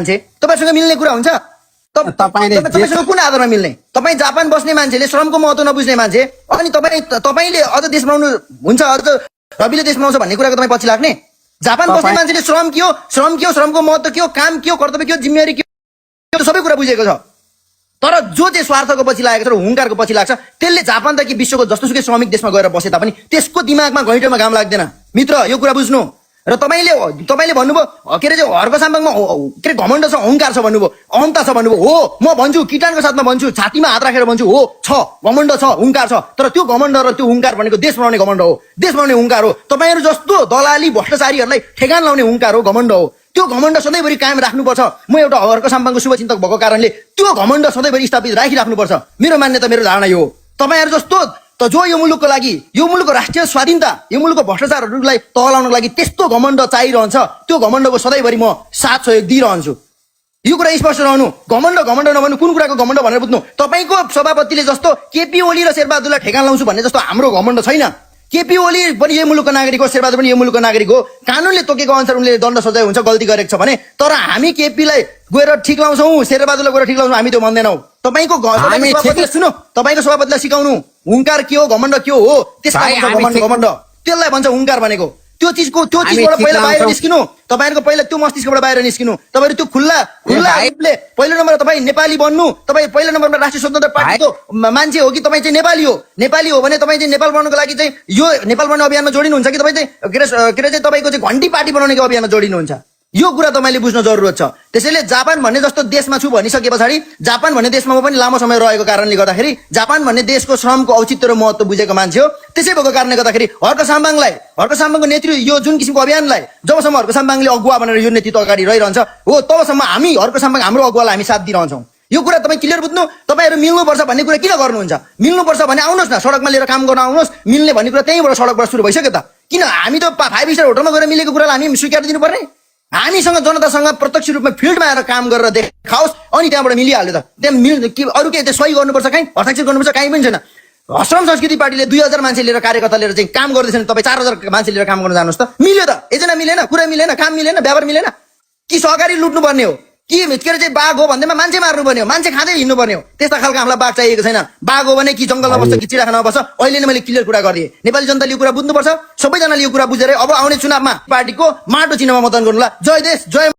तपाईसँग मिल्ने कुरा हुन्छ? तपाईसँग कुन आधारमा मिल्ने? तपाईँ जापान बस्ने मान्छेले श्रमको महत्त्व नबुझ्ने मान्छे, अनि तपाईँले अझ देश बनाउनु हुन्छ, अझ रविले देश बनाउँछ भन्ने कुराको तपाईँ पछि लाग्ने? जापान बस्ने मान्छेले श्रम के हो, श्रमको महत्त्व के हो, काम के हो, कर्तव्य के हो, जिम्मेवारी के हो, सबै कुरा बुझेको छ। तर जो चाहिँ स्वार्थको पछि लागेको छ र हुङ्कारको पछि लाग्छ, त्यसले जापान त कि विश्वको जस्तोसुकै श्रमिक देशमा गएर बसे तापनि त्यसको दिमागमा घैँटोमा घाम लाग्दैन। मित्र, यो कुरा बुझ्नु। र तपाईँले भन्नुभयो के अरे हर्क साम्बाङमा के अरे घमण्ड छ, अहङ्कार छ भन्नुभयो, अहमता छ भन्नुभयो। हो, म भन्छु, किटानको साथमा भन्छु, छातीमा हात राखेर भन्छु, हो छ, घमण्ड छ, हुङ्कार छ। तर त्यो घमण्ड र त्यो हुङ्कार भनेको देश बनाउने घमण्ड हो, देश बनाउने हुङ्कार हो। तपाईँहरू जस्तो दलाली भ्रष्टाचारीहरूलाई ठेगान लाउने हुङ्कार हो, घमण्ड हो। त्यो घमण्ड सधैँभरि कायम राख्नुपर्छ। म एउटा हर्क साम्बाङको शुभचिन्तक भएको कारणले त्यो घमण्ड सधैँभरि स्थापित राखिराख्नुपर्छ। मेरो मान्यता, मेरो धारणा यो हो। तपाईँहरू जस्तो त जो यो मुलुकको लागि, यो मुलुकको राष्ट्रिय स्वाधीनता, यो मुलुकको भ्रष्टाचारहरूलाई तहलाउनको लागि त्यस्तो घमण्ड चाहिरहन्छ, त्यो घमण्डको सधैँभरि म साथ सहयोग दिइरहन्छु। यो कुरा स्पष्ट रहनु। घमण्ड नभन्नु, कुन कुराको घमण्ड भनेर बुझ्नु। तपाईँको सभापतिले जस्तो केपी ओली र शेरबहादुरलाई ठेगान लाउँछु भन्ने जस्तो हाम्रो घमण्ड छैन। केपी ओली पनि यही मुलुकको नागरिक हो, शेरबहादुर पनि यही मुलुकको नागरिक हो। कानुनले तोकेको अनुसार उनले दण्ड सजाय हुन्छ गल्ती गरेको छ भने। तर हामी केपीलाई गएर ठिक लाउँछौँ, शेरबहादुरलाई गएर ठिक लाउँछौँ, हामी त्यो भन्दैनौँ। तपाईँको सभापतिलाई सिकाउनु हुङ्कार के हो, घमण्ड के हो, त्यसलाई भन्छ घमण्ड, त्यसलाई भन्छ हुङ्कार भनेको। त्यो चिजबाट पहिला बाहिर निस्किनु। तपाईँहरूको पहिला त्यो मस्तिष्कबाट बाहिर निस्किनु। तपाईँहरू त्यो खुल्ला पहिलो नम्बर तपाईँ नेपाली बन्नु। तपाईँ पहिलो नम्बरमा राष्ट्रिय स्वतन्त्र पार्टीको मान्छे हो कि तपाईँ चाहिँ नेपाली हो? नेपाली हो भने तपाईँ चाहिँ नेपाल बनाउनको लागि चाहिँ यो नेपाल बनाउने अभियानमा जोडिनुहुन्छ कि तपाईँ चाहिँ के अरे तपाईँको चाहिँ घन्टी पार्टी बनाउनेको अभियानमा जोडिनुहुन्छ? यो कुरा तपाईँले बुझ्न जरुरत छ। त्यसैले जापान भन्ने जस्तो देशमा छु भनिसके पछाडि, जापान भन्ने देशमा म पनि लामो समय रहेको कारणले गर्दाखेरि जापान भन्ने देशको श्रमको औचित्य र महत्त्व बुझेको मान्छे हो। त्यसै भएको कारणले गर्दाखेरि हर्क साम्बाङको नेतृत्व यो जुन किसिमको अभियानलाई जबसम्म हर्क साम्बाङले अगुवा भनेर यो नेतृत्व अगाडि रहिरहन्छ हो, तबसम्म हामी हर्क साम्बाङ हाम्रो अगुवालाई हामी साथ दिइरहन्छौँ। यो कुरा तपाईँ क्लियर बुझ्नु। तपाईँहरू मिल्नुपर्छ भन्ने कुरा किन गर्नुहुन्छ? मिल्नुपर्छ भने आउनुहोस् न, सडकमा लिएर काम गर्न आउनुहोस्। मिल्ने भन्ने कुरा त्यहीँबाट सडकबाट सुरु भइसक्यो त। किन हामी त 5 स्टार होटलमा गएर मिलेको कुरालाई हामी स्वीकार दिनुपर्ने? हामीसँग जनतासँग प्रत्यक्ष रूपमा फिल्डमा आएर काम गरेर देखाओस्, अनि त्यहाँबाट मिलिहाल्यो त। त्यहाँ अरू के सही गर्नुपर्छ, कहीँ हस्ताक्षर गर्नुपर्छ, कहीँ पनि छैन। श्रम संस्कृति पार्टीले 2000 मान्छे लिएर कार्यकर्ता लिएर चाहिँ काम गर्दैछन्, तपाईँ 4000 मान्छे लिएर काम गर्न जानुहोस् त। मिल्यो त? एजेन्डा मिलेन, कुरा मिलेन, काम मिलेन, व्यवहार मिलेन कि सहकारी लुट्नुपर्ने हो कि के अरे चाहिँ बाघ हो भन्दैमा मान्छे मार्नुपर्ने हो, मान्छे खाँदै हिँड्नुपर्ने हो? त्यस्ता खालको हामीलाई बाघ चाहिएको छैन। बाघ हो भने कि जङ्गलमा बस्छ कि चिडाखानामा बस्छ। अहिले नै मैले क्लियर कुरा गरिदिएँ। नेपाली जनताले यो कुरा बुझ्नुपर्छ। सबैजनाले यो कुरा बुझेर अब आउने चुनावमा पार्टीको माटो चिन्हमा मतदान गर्नुला। जय देश, जय